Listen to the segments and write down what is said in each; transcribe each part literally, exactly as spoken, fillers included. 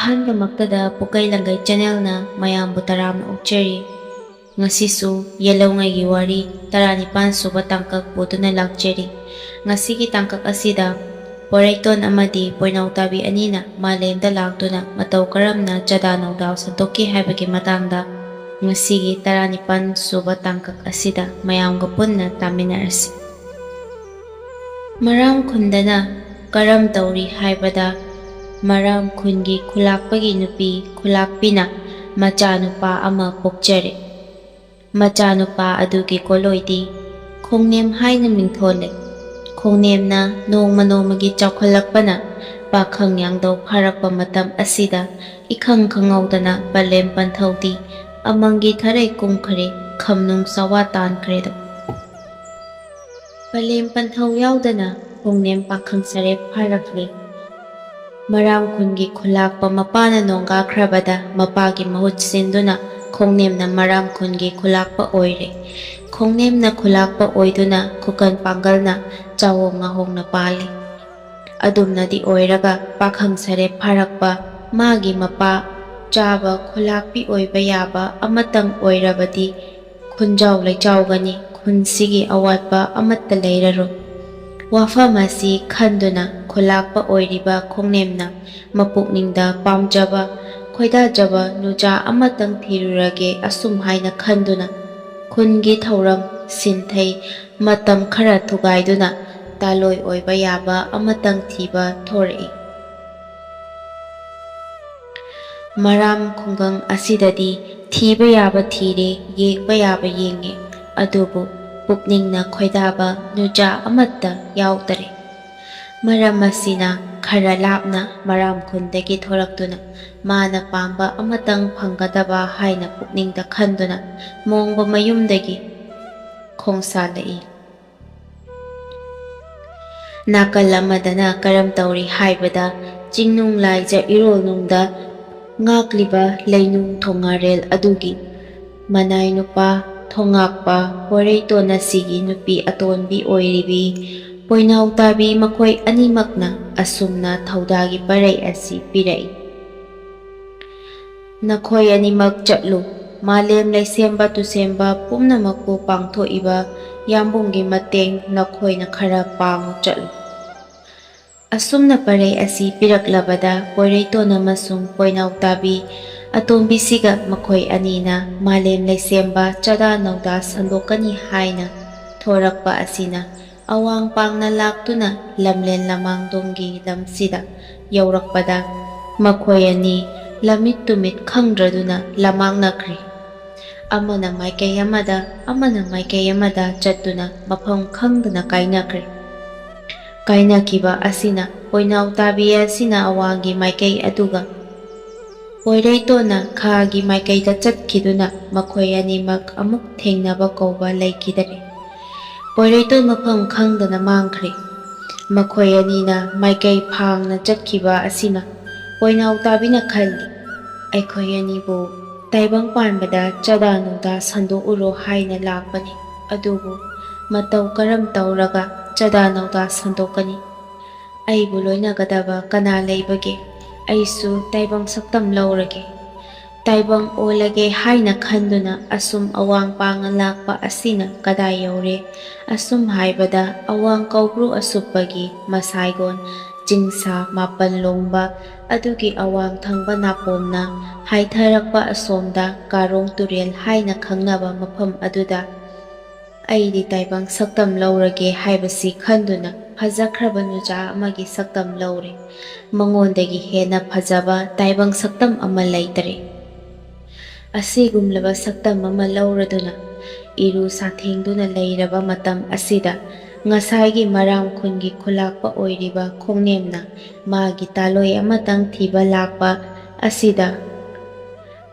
ꯑꯍꯥꯟꯕꯃꯛꯇꯗ ꯄꯨꯀꯩ ꯂꯪꯒꯩ ꯆꯦꯅꯦꯜꯅ ꯃꯌꯥꯝꯕꯨ ꯇꯔꯥꯝꯅ ꯑꯣꯛꯆꯔꯤ꯫ ꯉꯁꯤꯁꯨ ꯌꯦꯜꯍꯧꯉꯩꯒꯤ ꯋꯥꯔꯤ ꯇꯔꯥꯅꯤꯄꯥꯟ ꯁꯨꯕ ꯇꯥꯡꯀꯛ ꯄꯨꯗꯨꯅ ꯂꯥꯛꯆꯔꯤ꯫ ꯉꯁꯤꯒꯤ ꯇꯥꯡꯀꯛ ꯑꯁꯤꯗ ꯄꯣꯏꯔꯩꯇꯣꯟ ꯑꯃꯗꯤ ꯄꯣꯏꯅꯥꯎꯇꯥꯕꯤ ꯑꯅꯤꯅ ꯃꯥꯂꯦꯝꯗ ꯂꯥꯛꯇꯨꯅ ꯃꯇꯧ ꯀꯔꯝꯅ ꯆꯥꯗꯥ ꯅꯧꯗꯥ ꯁꯟꯗꯣꯛꯈꯤ ꯍꯥꯏꯕꯒꯤ ꯃꯇꯥꯡꯗ ꯉꯁꯤꯒꯤ ꯇꯔꯥꯅꯤꯄꯥꯟ ꯁꯨꯕ ꯇꯥꯡꯀꯛ ꯑꯁꯤꯗ ꯃꯌꯥꯝꯒ ꯄꯨꯟꯅ ꯇꯥꯃꯤꯟꯅꯔꯁꯤ꯫ ꯃꯔꯥꯝ ꯈꯨꯟꯗꯅ ꯀꯔꯝ ꯇꯧꯔꯤ ꯍꯥꯏꯕꯗ, ꯃꯔꯥꯝ ꯈꯨꯟꯒꯤ ꯈꯨꯂꯥꯛꯄꯒꯤ ꯅꯨꯄꯤ ꯈꯨꯂꯥꯛꯄꯤꯅ ꯃꯆꯥꯅꯨꯄꯥ ꯑꯃ ꯄꯣꯛꯆꯔꯦ꯫ ꯃꯆꯥꯅꯨꯄꯥ ꯑꯗꯨꯒꯤ ꯀꯣꯂꯣꯏꯗꯤ ꯈꯣꯡꯅꯦꯝ ꯍꯥꯏꯅ ꯃꯤꯡꯊꯣꯜꯂꯦ꯫ ꯈꯣꯡꯅꯦꯝꯅ ꯅꯣꯡꯃ ꯅꯣꯡꯃꯒꯤ ꯆꯥꯎꯈꯠꯂꯛꯄꯅ ꯄꯥꯈꯪ ꯌꯥꯡꯗꯧ ꯐꯥꯔꯛꯄ ꯃꯇꯝ ꯑꯁꯤꯗ ꯏꯈꯪ ꯈꯪꯍꯧꯗꯅ ꯄꯂꯦꯝ ꯄꯟꯊꯧꯗꯤ ꯑꯃꯪꯒꯤ ꯊꯔꯩ ꯀꯨꯝꯈ꯭ꯔꯦ, ꯈꯝꯅꯨꯡ ꯆꯥꯋꯥ ꯇꯥꯟꯈ꯭ꯔꯦꯗꯣ꯫ ꯄꯂꯦꯝ ꯄꯟꯊꯧ ꯌꯥꯎꯗꯅ ꯈꯣꯡꯅꯦꯝ ꯄꯥꯈꯪ ꯁꯔꯦꯞ ꯐꯥꯔꯛꯂꯦ꯫ ꯃꯔꯥꯝ ꯈꯨꯟꯒꯤ ꯈꯨꯂꯥꯛꯄ ꯃꯄꯥꯅ ꯅꯣꯡꯒꯥꯈ꯭ꯔꯕꯗ ꯃꯄꯥꯒꯤ ꯃꯍꯨꯠ ꯁꯤꯟꯗꯨꯅ ꯈꯣꯡꯅꯦꯝꯅ ꯃꯔꯥꯝ ꯈꯨꯟꯒꯤ ꯈꯨꯂꯥꯛꯄ ꯑꯣꯏꯔꯦ꯫ ꯈꯣꯡꯅꯦꯝꯅ ꯈꯨꯂꯥꯛꯄ ꯑꯣꯏꯗꯨꯅ ꯈꯨꯀꯟ ꯄꯥꯡꯒꯜꯅ ꯆꯥꯋꯣꯡ ꯉꯥꯍꯣꯡꯅ ꯄꯥꯜꯂꯤ꯫ ꯑꯗꯨꯝꯅꯗꯤ ꯑꯣꯏꯔꯒ ꯄꯥꯈꯪ ꯁꯔꯦꯞ ꯐꯥꯔꯛꯄ ꯃꯥꯒꯤ ꯃꯄꯥ ꯆꯥꯕ ꯈꯨꯂꯥꯛꯄꯤ ꯑꯣꯏꯕ ꯌꯥꯕ ꯑꯃꯇꯪ ꯑꯣꯏꯔꯕꯗꯤ ꯈꯨꯟꯖꯥꯎ ꯂꯩꯆꯥꯎꯒꯅꯤ, ꯈꯨꯟꯁꯤꯒꯤ ꯑꯋꯥꯠꯄ ꯑꯃꯠꯇ ꯂꯩꯔꯔꯣꯏ꯫ ꯋꯥꯐꯝ ꯑꯁꯤ ꯈꯟꯗꯨꯅ ꯈꯨꯂꯥꯛꯄ ꯑꯣꯏꯔꯤꯕ ꯈꯣꯡꯅꯦꯝꯅ ꯃꯄꯨꯛꯅꯤꯡꯗ ꯄꯥꯝꯖꯕ, ꯈꯣꯏꯗꯥꯖꯕ ꯅꯨꯆꯥ ꯑꯃꯇꯪ ꯊꯤꯔꯨꯔꯒꯦ ꯑꯁꯨꯝ ꯍꯥꯏꯅ ꯈꯟꯗꯨꯅ ꯈꯨꯟꯒꯤ ꯊꯧꯔꯝ ꯁꯤꯟꯊꯩ ꯃꯇꯝ ꯈꯔ ꯊꯨꯒꯥꯏꯗꯨꯅ ꯇꯥꯂꯣꯏ ꯑꯣꯏꯕ ꯌꯥꯕ ꯑꯃꯇꯪ ꯊꯤꯕ ꯊꯣꯔꯛꯏ꯫ ꯃꯔꯥꯝ ꯈꯨꯡꯒꯪ ꯑꯁꯤꯗꯗꯤ ꯊꯤꯕ ꯌꯥꯕ ꯊꯤꯔꯦ, ꯌꯦꯡꯕ ꯌꯥꯕ ꯌꯦꯡꯉꯦ, ꯑꯗꯨꯕꯨ ꯄꯨꯛꯅꯤꯡꯅ ꯈꯣꯏꯗꯥꯕ ꯅꯨꯆꯥ ꯑꯃꯠꯇ ꯌꯥꯎꯗꯔꯦ꯫ ꯃꯔꯝ ꯑꯁꯤꯅ ꯈꯔ ꯂꯥꯞꯅ ꯃꯔꯥꯝ ꯈꯨꯟꯗꯒꯤ ꯊꯣꯔꯛꯇꯨꯅ ꯃꯥꯅ ꯄꯥꯝꯕ ꯑꯃꯇꯪ ꯐꯪꯒꯗꯕ ꯍꯥꯏꯅ ꯄꯨꯛꯅꯤꯡꯗ ꯈꯟꯗꯨꯅ ꯃꯣꯡꯕ ꯃꯌꯨꯝꯗꯒꯤ ꯈꯣꯡꯁꯥꯜꯂꯛꯏ꯫ ꯅꯥꯀꯜ ꯑꯃꯗꯅ ꯀꯔꯝ ꯇꯧꯔꯤ ꯍꯥꯏꯕꯗ, ꯆꯤꯡꯅꯨꯡ ꯂꯥꯏꯖ ꯏꯔꯣꯜꯅꯨꯡꯗ ꯉꯥꯛꯂꯤꯕ ꯂꯩꯅꯨꯡ ꯊꯣꯉꯥꯔꯦꯜ ꯑꯗꯨꯒꯤ ꯃꯅꯥꯏ ꯅꯨꯄꯥ ꯊꯣꯉꯥꯛꯄ ꯄꯣꯏꯔꯩꯇꯣꯟ ꯑꯁꯤꯒꯤ ꯅꯨꯄꯤ ꯑꯇꯣꯟꯕꯤ ꯑꯣꯏꯔꯤꯕꯤ ꯄꯣꯏꯅꯥꯎ ꯇꯥꯕꯤ ꯃꯈꯣꯏ ꯑꯅꯤꯃꯛꯅ ꯑꯁꯨꯝꯅ ꯊꯧꯗꯥꯒꯤ ꯄꯔꯩ ꯑꯁꯤ ꯄꯤꯔꯛꯏ꯫ ꯅꯈꯣꯏ ꯑꯅꯤꯃꯛ ꯆꯠꯂꯨ꯫ ꯃꯥꯂꯦꯝ ꯂꯩꯁꯦꯝꯕ ꯇꯨꯁꯦꯝꯕ ꯄꯨꯝꯅꯃꯛꯄꯨ ꯄꯥꯡꯊꯣꯛꯏꯕ ꯌꯥꯝꯕꯨꯡꯒꯤ ꯃꯇꯦꯡ ꯅꯈꯣꯏꯅ ꯈꯔ ꯄꯥꯡꯉꯨ ꯆꯠꯂꯨ꯫ ꯑꯁꯨꯝꯅ ꯄꯔꯩ ꯑꯁꯤ ꯄꯤꯔꯛꯂꯕꯗ ꯄꯣꯏꯔꯩꯇꯣꯟ ꯑꯃꯁꯨꯡ ꯄꯣꯏꯅꯥꯎ ꯇꯥꯕꯤ ꯑꯇꯣꯝꯕꯤꯁꯤꯒ ꯃꯈꯣꯏ ꯑꯅꯤꯅ ꯃꯥꯂꯦꯝ ꯂꯩꯁꯦꯝꯕ ꯆꯥꯗꯥ ꯅꯧꯗꯥ ꯁꯟꯗꯣꯛꯀꯅꯤ ꯍꯥꯏꯅ ꯊꯣꯔꯛꯄ ꯑꯁꯤꯅ ꯑꯋꯥꯡ ꯄꯥꯡꯅ ꯂꯥꯛꯇꯨꯅ ꯂꯝꯂꯦꯟ ꯂꯃꯥꯡꯗꯣꯡꯒꯤ ꯂꯝꯁꯤꯗ ꯌꯧꯔꯛꯄꯗ ꯃꯈꯣꯏ ꯑꯅꯤ ꯂꯝꯃꯤꯠ ꯇꯨꯃꯤꯠ ꯈꯪꯗ꯭ꯔꯗꯨꯅ ꯂꯃꯥꯡꯅꯈ꯭ꯔꯦ꯫ ꯑꯃꯅ ꯃꯥꯏꯀꯩ ꯑꯃꯗ, ꯑꯃꯅ ꯃꯥꯏꯀꯩ ꯑꯃꯗ ꯆꯠꯇꯨꯅ ꯃꯐꯝ ꯈꯪꯗꯅ ꯀꯥꯏꯅꯈ꯭ꯔꯦ꯫ ꯀꯥꯏꯅꯈꯤꯕ ꯑꯁꯤꯅ ꯄꯣꯏꯅꯥꯎ ꯇꯥꯕꯤ ꯑꯁꯤꯅ ꯑꯋꯥꯡꯒꯤ ꯃꯥꯏꯀꯩ ꯑꯗꯨꯒ ꯄꯣꯏꯔꯩꯇꯣꯟꯅ ꯈꯥꯒꯤ ꯃꯥꯏꯀꯩꯗ ꯆꯠꯈꯤꯗꯨꯅ ꯃꯈꯣꯏ ꯑꯅꯤꯃꯛ ꯑꯃꯨꯛ ꯊꯦꯡꯅꯕ ꯀꯧꯕ ꯂꯩꯈꯤꯗꯔꯦ꯫ ꯄꯣꯏꯔꯩꯇꯣꯟ ꯃꯐꯝ ꯈꯪꯗꯅ ꯃꯥꯡꯈ꯭ꯔꯦ꯫ ꯃꯈꯣꯏ ꯑꯅꯤꯅ ꯃꯥꯏꯀꯩ ꯐꯥꯡꯅ ꯆꯠꯈꯤꯕ ꯑꯁꯤꯅ ꯄꯣꯏꯅꯥꯎ ꯇꯥꯕꯤꯅ ꯈꯜꯂꯤ, "ꯑꯩꯈꯣꯏ ꯑꯅꯤꯕꯨ ꯇꯥꯏꯕꯪ ꯄꯥꯟꯕꯗ ꯆꯥꯗꯥ ꯅꯧꯗꯥ ꯁꯟꯗꯣꯛꯎꯔꯣ ꯍꯥꯏꯅ ꯂꯥꯛꯄꯅꯤ꯫ ꯑꯗꯨꯕꯨ ꯃꯇꯧ ꯀꯔꯝ ꯇꯧꯔꯒ ꯆꯥꯗꯥ ꯅꯧꯗꯥ ꯁꯟꯗꯣꯛꯀꯅꯤ? ꯑꯩꯕꯨ ꯂꯣꯏꯅꯒꯗꯕ ꯀꯅꯥ ꯂꯩꯕꯒꯦ? ꯑꯩꯁꯨ ꯇꯥꯏꯕꯪ ꯁꯛꯇꯝ ꯂꯧꯔꯒꯦ꯫ ꯇꯥꯏꯕꯪ ꯑꯣꯜꯂꯒꯦ ꯍꯥꯏꯅ ꯈꯟꯗꯨꯅ ꯑꯁꯨꯝ ꯑꯋꯥꯡ ꯄꯥꯡꯅ ꯂꯥꯛꯄ ꯑꯁꯤꯅ ꯀꯗꯥꯏ ꯌꯧꯔꯦ?" ꯑꯁꯨꯝ ꯍꯥꯏꯕꯗ ꯑꯋꯥꯡ ꯀꯧꯕ꯭ꯔꯨ ꯑꯁꯨꯞꯄꯒꯤ ꯃꯁꯥꯏꯒꯣꯟ ꯆꯤꯡꯁꯥ ꯃꯥꯄꯜ ꯂꯣꯡꯕ ꯑꯗꯨꯒꯤ ꯑꯋꯥꯡ ꯊꯪꯕ ꯅꯥꯄꯣꯝꯅ ꯍꯥꯏꯊꯔꯛꯄ ꯑꯁꯣꯝꯗ ꯀꯥꯔꯣꯡ ꯇꯨꯔꯦꯜ ꯍꯥꯏꯅ ꯈꯪꯅꯕ ꯃꯐꯝ ꯑꯗꯨꯗ ꯑꯩꯗꯤ ꯇꯥꯏꯕꯪ ꯁꯛꯇꯝ ꯂꯧꯔꯒꯦ ꯍꯥꯏꯕꯁꯤ ꯈꯟꯗꯨꯅ ꯐꯖꯈ꯭ꯔꯕ ꯅꯨꯖꯥ ꯑꯃꯒꯤ ꯁꯛꯇꯝ ꯂꯧꯔꯦ꯫ ꯃꯉꯣꯟꯗꯒꯤ ꯍꯦꯟꯅ ꯐꯖꯕ ꯇꯥꯏꯕꯪ ꯁꯛꯇꯝ ꯑꯃ ꯂꯩꯇꯔꯦ꯫ ꯑꯁꯤꯒꯨꯝꯂꯕ ꯁꯛꯇꯝ ꯑꯃ ꯂꯧꯔꯗꯨꯅ ꯏꯔꯨ ꯁꯥꯊꯦꯡꯗꯨꯅ ꯂꯩꯔꯕ ꯃꯇꯝ ꯑꯁꯤꯗ ꯉꯁꯥꯏꯒꯤ ꯃꯔꯥꯝ ꯈꯨꯟꯒꯤ ꯈꯨꯂꯥꯛꯄ ꯑꯣꯏꯔꯤꯕ ꯈꯣꯡꯅꯦꯝꯅ ꯃꯥꯒꯤ ꯇꯥꯂꯣꯏ ꯑꯃꯇꯪ ꯊꯤꯕ ꯂꯥꯛꯄ ꯑꯁꯤꯗ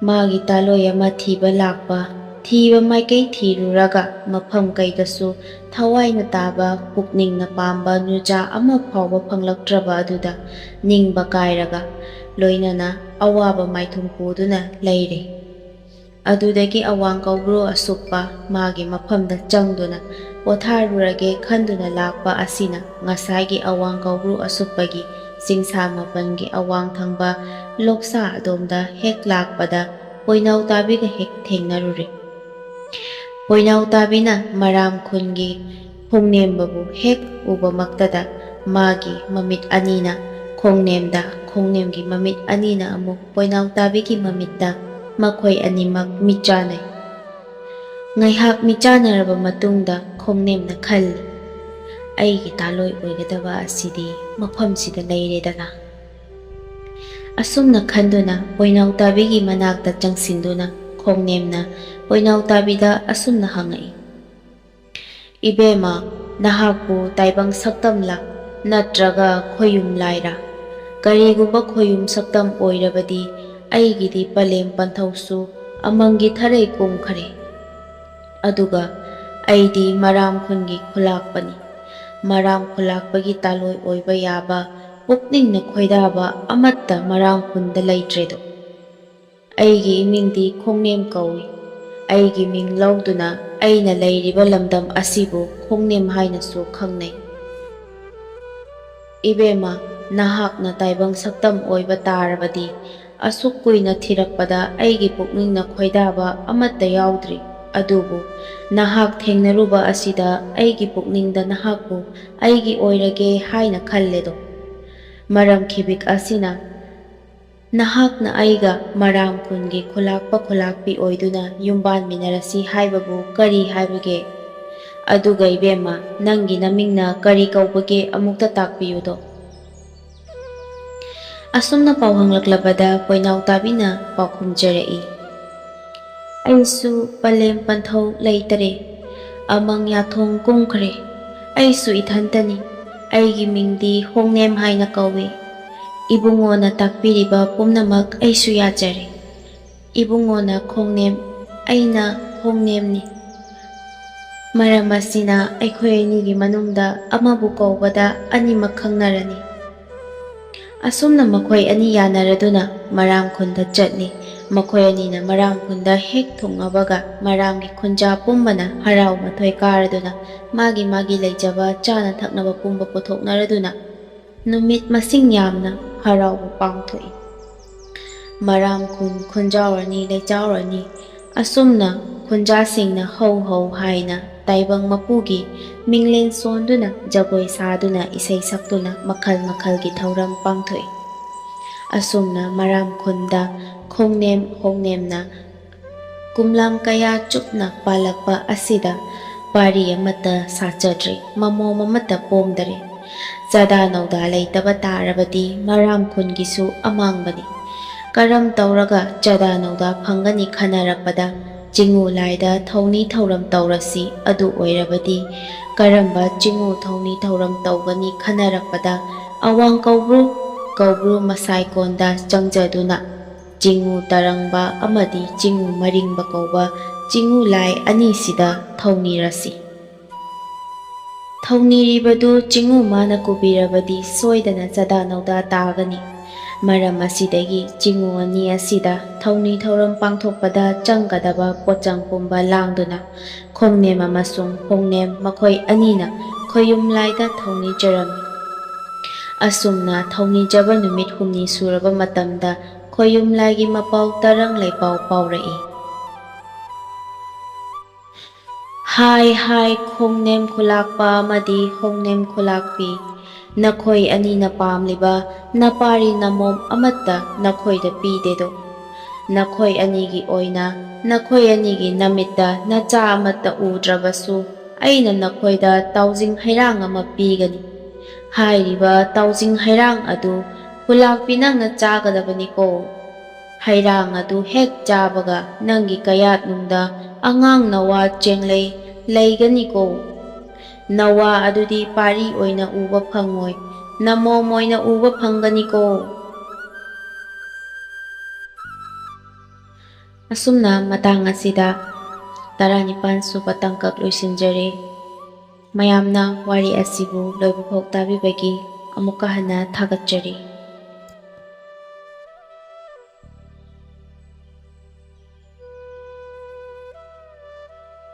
ꯃꯥꯒꯤ ꯇꯥꯂꯣꯏ ꯑꯃ ꯊꯤꯕ ꯂꯥꯛꯄ, ꯊꯤꯕ ꯃꯥꯏꯀꯩ ꯊꯤꯔꯨꯔꯒ ꯃꯐꯝ ꯀꯩꯗꯁꯨ ꯊꯋꯥꯏꯅ ꯇꯥꯕ, ꯄꯨꯛꯅꯤꯡꯅ ꯄꯥꯝꯕ ꯅꯨꯖꯥ ꯑꯃ ꯐꯥꯎꯕ ꯐꯪꯂꯛꯇ꯭ꯔꯕ ꯑꯗꯨꯗ ꯅꯤꯡꯕ ꯀꯥꯏꯔꯒ ꯂꯣꯏꯅꯅ ꯑꯋꯥꯕ ꯃꯥꯏꯊꯣꯡ ꯄꯨꯗꯨꯅ ꯂꯩꯔꯦ꯫ ꯑꯗꯨꯗꯒꯤ ꯑꯋꯥꯡ ꯀꯧꯕ꯭ꯔꯨ ꯑꯁꯨꯞꯄ ꯃꯥꯒꯤ ꯃꯐꯝꯗ ꯆꯪꯗꯨꯅ ꯄꯣꯊꯥꯔꯨꯔꯒꯦ ꯈꯟꯗꯨꯅ ꯂꯥꯛꯄ ꯑꯁꯤꯅ ꯉꯁꯥꯏꯒꯤ ꯑꯋꯥꯡ ꯀꯧꯕ꯭ꯔꯨ ꯑꯁꯨꯞꯄꯒꯤ ꯆꯤꯡꯁꯥ ꯃꯥꯄꯟꯒꯤ ꯑꯋꯥꯡ ꯊꯪꯕ ꯂꯣꯛꯁꯥ ꯑꯗꯣꯝꯗ ꯍꯦꯛ ꯂꯥꯛꯄꯗ ꯄꯣꯏꯅꯥꯎ ꯇꯥꯕꯤꯒ ꯍꯦꯛ ꯊꯦꯡꯅꯔꯨꯔꯦ꯫ ꯄꯣꯏꯅꯥꯎ ꯇꯥꯕꯤꯅ ꯃꯔꯥꯝ ꯈꯨꯟꯒꯤ ꯈꯣꯡꯅꯦꯝꯕꯕꯨ ꯍꯦꯛ ꯎꯕꯃꯛꯇꯗ ꯃꯥꯒꯤ ꯃꯃꯤꯠ ꯑꯅꯤꯅ ꯈꯣꯡꯅꯦꯝꯗ, ꯈꯣꯡꯅꯦꯝꯒꯤ ꯃꯃꯤꯠ ꯑꯅꯤꯅ ꯑꯃꯨꯛ ꯄꯣꯏꯅꯥꯎ ꯇꯥꯕꯤꯒꯤ ꯃꯃꯤꯠꯇ ꯃꯈꯣꯏ ꯑꯅꯤꯃꯛ ꯃꯤꯠ ꯆꯥꯟꯅꯩ꯫ ꯉꯥꯏꯍꯥꯛ ꯃꯤꯠ ꯆꯥꯟꯅꯔꯕ ꯃꯇꯨꯡꯗ ꯈꯣꯡꯅꯦꯝꯅ ꯈꯜꯂꯤ, "ꯑꯩꯒꯤ ꯇꯥꯂꯣꯏ ꯑꯣꯏꯒꯗꯕ ꯑꯁꯤꯗꯤ ꯃꯐꯝꯁꯤꯗ ꯂꯩꯔꯦꯗꯅ"꯫ ꯑꯁꯨꯝꯅ ꯈꯟꯗꯨꯅ ꯄꯣꯏꯅꯥꯎ ꯇꯥꯕꯤꯒꯤ ꯃꯅꯥꯛꯇ ꯆꯪꯁꯤꯟꯗꯨꯅ ꯈꯣꯡꯅꯦꯝꯅ ꯄꯣꯏꯅꯥꯎ ꯇꯥꯕꯤꯗ ꯑꯁꯨꯝꯅ ꯍꯪꯉꯛꯏ, "ꯏꯕꯦꯝꯃ, ꯅꯍꯥꯛꯄꯨ ꯇꯥꯏꯕꯪ ꯁꯛꯇꯝꯂꯥ, ꯅꯠꯇ꯭ꯔꯒ ꯈꯣꯌꯨꯝ ꯂꯥꯏꯔꯥ? ꯀꯔꯤꯒꯨꯝꯕ ꯈꯣꯌꯨꯝ ꯁꯛꯇꯝ ꯑꯣꯏꯔꯕꯗꯤ ꯑꯩꯒꯤꯗꯤ ꯄꯂꯦꯝ ꯄꯟꯊꯧꯁꯨ ꯑꯃꯪꯒꯤ ꯊꯔꯩ ꯀꯨꯝꯈꯔꯦ꯫ ꯑꯗꯨꯒ ꯑꯩꯗꯤ ꯃꯔꯥꯝ ꯈꯨꯟꯒꯤ ꯈꯨꯂꯥꯛꯄꯅꯤ꯫ ꯃꯔꯥꯝ ꯈꯨꯂꯥꯛꯄꯒꯤ ꯇꯥꯂꯣꯏ ꯑꯣꯏꯕ ꯌꯥꯕ ꯄꯨꯛꯅꯤꯡꯅ ꯈꯣꯏꯗꯥꯕ ꯑꯃꯠꯇ ꯃꯔꯥꯝ ꯈꯨꯟꯗ ꯂꯩꯇ꯭ꯔꯦꯗꯣ꯫ ꯑꯩꯒꯤ ꯏꯃꯤꯡꯗꯤ ꯈꯣꯡꯅꯦꯝ ꯀꯧꯏ꯫ ꯑꯩꯒꯤ ꯃꯤꯡ ꯂꯧꯗꯨꯅ ꯑꯩꯅ ꯂꯩꯔꯤꯕ ꯂꯝꯗꯝ ꯑꯁꯤꯕꯨ ꯈꯣꯡꯅꯦꯝ ꯍꯥꯏꯅꯁꯨ ꯈꯪꯅꯩ꯫ ꯏꯕꯦꯝꯃ, ꯅꯍꯥꯛꯅ ꯇꯥꯏꯕꯪ ꯁꯛꯇꯝ ꯑꯣꯏꯕ ꯇꯥꯔꯕꯗꯤ, ꯑꯁꯨꯛ ꯀꯨꯏꯅ ꯊꯤꯔꯛꯄꯗ ꯑꯩꯒꯤ ꯄꯨꯛꯅꯤꯡꯅ ꯈꯣꯏꯗꯥꯕ ꯑꯃꯠꯇ ꯌꯥꯎꯗ꯭ꯔꯤ꯫ ꯑꯗꯨꯕꯨ ꯅꯍꯥꯛ ꯊꯦꯡꯅꯔꯨꯕ ꯑꯁꯤꯗ ꯑꯩꯒꯤ ꯄꯨꯛꯅꯤꯡꯗ ꯅꯍꯥꯛꯄꯨ ꯑꯩꯒꯤ ꯑꯣꯏꯔꯒꯦ ꯍꯥꯏꯅ ꯈꯜꯂꯦꯗꯣ꯫ ꯃꯔꯝ ꯈꯤꯕꯤꯛ ꯑꯁꯤꯅ ꯅꯍꯥꯛꯅ ꯑꯩꯒ ꯃꯔꯥꯝ ꯈꯨꯟꯒꯤ ꯈꯨꯂꯥꯛꯄ ꯈꯨꯂꯥꯛꯄꯤ ꯑꯣꯏꯗꯨꯅ ꯌꯨꯝꯕꯥꯟꯃꯤꯟꯅꯔꯁꯤ ꯍꯥꯏꯕꯕꯨ ꯀꯔꯤ ꯍꯥꯏꯕꯒꯦ? ꯑꯗꯨꯒ ꯏꯕꯦꯝꯃ, ꯅꯪꯒꯤ ꯅꯃꯤꯡꯅ ꯀꯔꯤ ꯀꯧꯕꯒꯦ, ꯑꯃꯨꯛꯇ ꯇꯥꯛꯄꯤꯌꯨꯗꯣ꯫ ꯑꯁꯨꯝꯅ ꯄꯥꯎ ꯍꯪꯂꯛꯂꯕꯗ ꯄꯣꯏꯅꯥꯎ ꯇꯥꯕꯤꯅ ꯄꯥꯎ ꯈꯨꯝꯖꯔꯛꯏ, "ꯑꯩꯁꯨ ꯄꯂꯦꯝ ꯄꯟꯊꯧ ꯂꯩꯇꯔꯦ, ꯑꯃꯪ ꯌꯥꯊꯣꯡ ꯀꯨꯝꯈ꯭ꯔꯦ꯫ ꯑꯩꯁꯨ ꯏꯊꯟꯇꯅꯤ꯫ ꯑꯩꯒꯤ ꯃꯤꯡꯗꯤ ꯍꯣꯡꯅꯦꯝ ꯍꯥꯏꯅ ꯀꯧꯏ꯫ ꯏꯕꯨꯡꯉꯣꯅ ꯇꯥꯛꯄꯤꯔꯤꯕ ꯄꯨꯝꯅꯃꯛ ꯑꯩꯁꯨ ꯌꯥꯖꯔꯦ꯫ ꯏꯕꯨꯡꯉꯣꯅ ꯈꯣꯡꯅꯦꯝ, ꯑꯩꯅ ꯍꯣꯡꯅꯦꯝꯅꯤ꯫ ꯃꯔꯝ ꯑꯁꯤꯅ ꯑꯩꯈꯣꯏ ꯑꯅꯤꯒꯤ ꯃꯅꯨꯡꯗ ꯑꯃꯕꯨ ꯀꯧꯕꯗ ꯑꯅꯤꯃꯛ ꯈꯪꯅꯔꯅꯤ"꯫ ꯑꯁꯨꯝꯅ ꯃꯈꯣꯏ ꯑꯅꯤ ꯌꯥꯅꯔꯗꯨꯅ ꯃꯔꯥꯝ ꯈꯨꯟꯗ ꯆꯠꯂꯤ꯫ ꯃꯈꯣꯏ ꯑꯅꯤꯅ ꯃꯔꯥꯝ ꯈꯨꯟꯗ ꯍꯦꯛ ꯊꯨꯡꯉꯕꯒ ꯃꯔꯥꯝꯒꯤ ꯈꯨꯟꯖꯥ ꯄꯨꯝꯕꯅ ꯍꯔꯥꯎ ꯃꯊꯣꯏ ꯀꯥꯔꯗꯨꯅ ꯃꯥꯒꯤ ꯃꯥꯒꯤ ꯂꯩꯖꯕ ꯆꯥꯅ ꯊꯛꯅꯕ ꯄꯨꯝꯕ ꯄꯨꯊꯣꯛꯅꯔꯗꯨꯅ ꯅꯨꯃꯤꯠ ꯃꯁꯤꯡ ꯌꯥꯝꯅ ꯍꯔꯥꯎꯕ ꯄꯥꯡꯊꯣꯛꯏ꯫ ꯃꯔꯥꯝ ꯈꯨꯟ ꯈꯨꯟꯖꯥꯎꯔꯅꯤ ꯂꯩꯆꯥꯎꯔꯅꯤ꯫ ꯑꯁꯨꯝꯅ ꯈꯨꯟꯖꯥꯁꯤꯡꯅ ꯍꯧ ꯍꯧ ꯍꯥꯏꯅ ꯇꯥꯏꯕꯪ ꯃꯄꯨꯒꯤ ꯃꯤꯡꯂꯦꯟ ꯁꯣꯟꯗꯨꯅ ꯖꯒꯣꯏ ꯁꯥꯗꯨꯅ ꯏꯁꯩ ꯁꯛꯇꯨꯅ ꯃꯈꯜ ꯃꯈꯜꯒꯤ ꯊꯧꯔꯝ ꯄꯥꯡꯊꯣꯛꯏ꯫ ꯑꯁꯨꯝꯅ ꯃꯔꯥꯝ ꯈꯨꯟꯗ ꯈꯣꯡꯅꯦꯝ ꯍꯣꯡꯅꯦꯝꯅ ꯀꯨꯝꯂꯥꯡ ꯀꯌꯥ ꯆꯨꯞꯅ ꯄꯥꯜꯂꯛꯄ ꯑꯁꯤꯗ ꯄꯥꯔꯤ ꯑꯃꯠꯇ ꯁꯥꯆꯗ꯭ꯔꯤ, ꯃꯃꯣꯝ ꯑꯃꯠꯇ ꯄꯣꯝꯗꯔꯤ꯫ ꯆꯥꯗꯥ ꯅꯧꯗꯥ ꯂꯩꯇꯕ ꯇꯥꯔꯕꯗꯤ ꯃꯔꯥꯝ ꯈꯨꯟꯒꯤꯁꯨ ꯑꯃꯥꯡꯕꯅꯤ꯫ ꯀꯔꯝ ꯇꯧꯔꯒ ꯆꯥꯗꯥ ꯅꯧꯗꯥ ꯐꯪꯒꯅꯤ ꯈꯟꯅꯔꯛꯄꯗ ꯆꯤꯡꯉꯨ ꯂꯥꯏꯗ ꯊꯧꯅꯤ ꯊꯧꯔꯝ ꯇꯧꯔꯁꯤ꯫ ꯑꯗꯨ ꯑꯣꯏꯔꯕꯗꯤ ꯀꯔꯝꯕ ꯆꯤꯡꯉꯨ ꯊꯧꯅꯤ ꯊꯧꯔꯝ ꯇꯧꯒꯅꯤ ꯈꯟꯅꯔꯛꯄꯗ ꯑꯋꯥꯡ ꯀꯧꯕ꯭ꯔꯨ ꯀꯧꯕ꯭ꯔꯨ ꯃꯁꯥꯏꯀꯣꯟꯗ ꯆꯪꯖꯗꯨꯅ ꯆꯤꯡꯉꯨ ꯇꯔꯪꯕ ꯑꯃꯗꯤ ꯆꯤꯡꯉꯨ ꯃꯔꯤꯡꯕ ꯀꯧꯕ ꯆꯤꯡꯉꯨ ꯂꯥꯏ ꯑꯅꯤꯁꯤꯗ ꯊꯧꯅꯤꯔꯁꯤ꯫ ꯊꯧꯅꯤꯔꯤꯕꯗꯨ ꯆꯤꯡꯉꯨ ꯃꯥꯅ ꯀꯨꯕꯤꯔꯕꯗꯤ ꯁꯣꯏꯗꯅ ꯆꯥꯗꯥ ꯅꯧꯗꯥ ꯇꯥꯒꯅꯤ꯫ ꯃꯔꯝ ꯑꯁꯤꯗꯒꯤ ꯆꯤꯡꯉꯨ ꯑꯅꯤ ꯑꯁꯤꯗ ꯊꯧꯅꯤ ꯊꯧꯔꯝ ꯄꯥꯡꯊꯣꯛꯄꯗ ꯆꯪꯒꯗꯕ ꯄꯣꯠꯆꯪ ꯄꯨꯝꯕ ꯂꯥꯡꯗꯨꯅ ꯈꯣꯡꯅꯦꯝ ꯑꯃꯁꯨꯡ ꯍꯣꯡꯅꯦꯝ ꯃꯈꯣꯏ ꯑꯅꯤꯅ ꯈꯣꯌꯨꯝ ꯂꯥꯏꯗ ꯊꯧꯅꯤꯖꯔꯝꯃꯤ꯫ ꯑꯁꯨꯝꯅ ꯊꯧꯅꯤꯖꯕ ꯅꯨꯃꯤꯠ ꯍꯨꯝꯅꯤ ꯁꯨꯔꯕ ꯃꯇꯝꯗ ꯈꯣꯌꯨꯝ ꯂꯥꯏꯒꯤ ꯃꯄꯥꯎ ꯇꯔꯪ ꯂꯩꯄꯥꯎ ꯄꯥꯎꯔꯛꯏ꯫ ꯍꯥꯏ ꯍꯥꯏ ꯈꯣꯡꯅꯦꯝ ꯈꯨꯂꯥꯛꯄ ꯑꯃꯗꯤ ꯍꯣꯡꯅꯦꯝ ꯈꯨꯂꯥꯛꯄꯤ, ꯅꯈꯣꯏ ꯑꯅꯤꯅ ꯄꯥꯝꯂꯤꯕ ꯅꯄꯥꯔꯤ ꯅꯃꯣꯝ ꯑꯃꯠꯇ ꯅꯈꯣꯏꯗ ꯄꯤꯗꯦꯗꯣ꯫ ꯅꯈꯣꯏ ꯑꯅꯤꯒꯤ ꯑꯣꯏꯅ ꯅꯈꯣꯏ ꯑꯅꯤꯒꯤ ꯅꯃꯤꯠꯇ ꯅꯆꯥ ꯑꯃꯠꯇ ꯎꯗ꯭ꯔꯕꯁꯨ ꯑꯩꯅ ꯅꯈꯣꯏꯗ ꯇꯥꯎꯖꯤꯡ ꯍꯩꯔꯥꯡ ꯑꯃ ꯄꯤꯒꯅꯤ꯫ ꯍꯥꯏꯔꯤꯕ ꯇꯥꯎꯖꯤꯡ ꯍꯩꯔꯥꯡ ꯑꯗꯨ ꯈꯨꯂꯥꯛꯄꯤ ꯅꯪꯅ ꯆꯥꯒꯗꯕꯅꯤꯀꯣ꯫ ꯍꯩꯔꯥꯡ ꯑꯗꯨ ꯍꯦꯛ ꯆꯥꯕꯒ ꯅꯪꯒꯤ ꯀꯌꯥꯠꯅꯨꯡꯗ ꯑꯉꯥꯡ ꯅꯋꯥ ꯆꯦꯡꯂꯩ ꯂꯩꯒꯅꯤꯀꯣ꯫ ꯅꯋꯥ ꯑꯗꯨꯗꯤ ꯄꯥꯔꯤ ꯑꯣꯏꯅ ꯎꯕ ꯐꯪꯉꯣꯏ, ꯅꯃꯣꯝ ꯑꯣꯏꯅ ꯎꯕ ꯐꯪꯒꯅꯤꯀꯣ꯫ ꯑꯁꯨꯝꯅ ꯃꯇꯥꯡ ꯑꯁꯤꯗ ꯇꯔꯥꯅꯤꯄꯥꯟ ꯁꯨꯕ ꯇꯥꯡꯀꯛ ꯂꯣꯏꯁꯤꯟꯖꯔꯦ꯫ ꯃꯌꯥꯝꯅ ꯋꯥꯔꯤ ꯑꯁꯤꯕꯨ ꯂꯣꯏꯕ ꯐꯥꯎ ꯇꯥꯕꯤꯕꯒꯤ ꯑꯃꯨꯛꯀ ꯍꯟꯅ ꯊꯥꯒꯠꯆꯔꯤ꯫